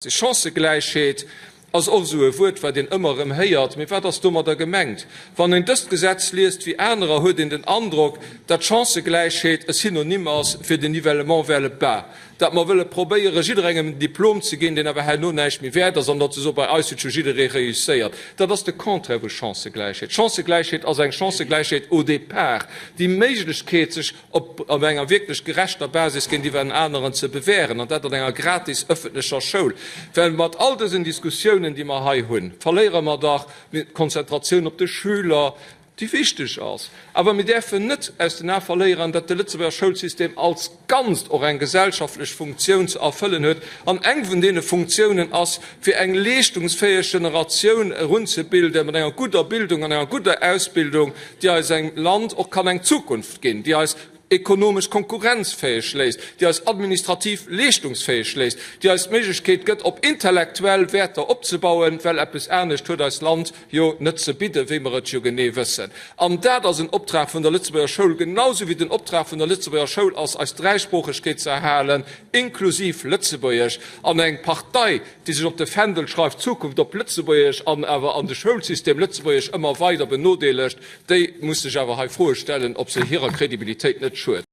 Chancëgläichheet ass och esou e Wuert, wat een ëmmer erëm héiert. Mee wat ass domadder gemengt? Wann een dëst Gesetz liest wéi anerer, huet een den Androck, dat Chancëgläichheet e Synonym ass fir den Nivellement vers le bas, dat mer wëlle probéieren, jidderengem en Diplom ze ginn, deen awer herno näischt méi wäert ass, an datt se soen, bei eis huet scho jidderee réusséiert. Dat ass de Contraire vu Chancëgläichheet. Chancëgläichheet ass eng Chancëgläichheet au départ, déi Méiglechkeet, sech op op enger wierklech gerechter Basis géintiwwer en aneren ze bewähren, an dat an enger gratis öffentlecher Schoul. Well mat all dësen Diskussiounen, déi mer hei hunn, verléiere mer dach d'Konzentratioun op de Schüler, déi wichteg ass. Awer mir däerfen net aus den Ae verléieren, datt de Lëtzebuerger Schoulsystem als Ganzt och eng gesellschaftlech Funktioun ze erfëllen huet. An eng vun deene Funktiounen ass, fir eng leeschtungsfäeg Generatioun erunzebilden, mat enger gudder Bildung an enger gudder Ausbildung, déi eisem Land och kann eng Zukunft ginn, déi eis ekonomesch konkurrenzfäeg léisst, déi eis administrativ leeschtungsfäeg léisst, déi eis d'Méiglechkeet gëtt, op intellektuell Wäerter opzebauen, well eppes anescht huet eist Land jo net ze bidden, wéi mer et jo genee wëssen. An dat ass en Optrag vun der Lëtzebuerger Schoul, genau sou wéi den Optrag vun der Lëtzebuerger Schoul ass, eis Dräisproochegkeet ze erhalen, inklusiv Lëtzebuergesch. An eng Partei, déi sech op de Fändel schreift, Zukunft op Lëtzebuergesch, an awer an de Schoulsystem Lëtzebuergesch ëmmer weider benodeelegt, déi muss sech awer hei Froe stellen, ob se hirer Kredibilitéit net schued.